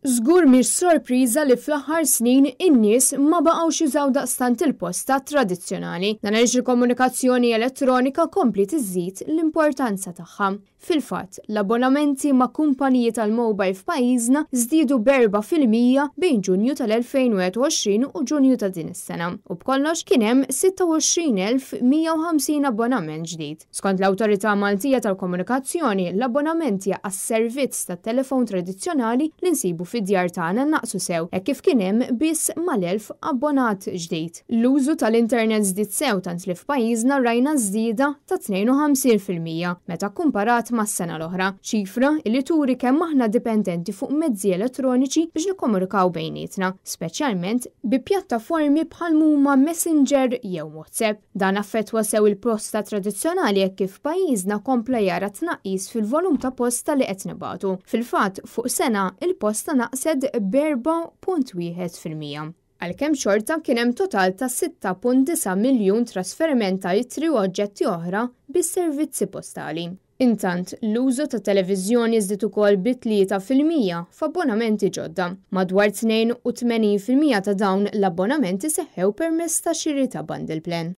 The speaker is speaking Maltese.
Żgur mhix sorpriża li fl-aħħar snin in-nies ma baqgħux jużaw daqstant il-posta tradizzjonali. Dan għaliex il-komunikazzjoni elettronika kompliet iżżid l-importanza tagħha. Fil-fatt, l-abbonamenti ma' kumpaniji tal-mobile f'pajjiżna żdiedu b'4% bejn Ġunju tal-2021 u Ġunju ta' din is-sena u b'kollox kien hemm 26,150 abbonament ġdid. Skont l-Awtorità Maltija tal-Komunikazzjoni, l-abbonamenti għas-servizz tat-telefon tradizzjonali li nsibu fid-djar tagħna naqsu sew hekk kif kien hemm biss mal-1,000 abbonat ġdid. L-użu tal-internet żdied sew tant li f'pajjiżna rajna żieda ta' 52% meta kkumparat mas-sena l-oħra, ċifra li turi kemm aħna dipendenti fuq mezzi elettroniċi biex nikkomunikaw bejnietna, speċjalment bi pjattaformi bħal m'huma Messenger jew WhatsApp. Dan affettwa sew il-posta tradizzjonali hekk kif pajjiżna kompla jara tnaqqis fil-volum ta' posta li qed nibagħtu. Fil-fatt, fuq sena, il-posta naqset b'4.1%. Għalkemm xorta kien hemm total ta' 6.9 miljun trasferiment ta' ittri u oġġetti oħra bis-servizzi postali. Intant, l-użu ta' televiżjoni żdied ukoll bi 3% f'abbonamenti ġodda. Madwar 82% ta' dawn l-abbonamenti seħħew permezz ta' xiri ta' bundle plan.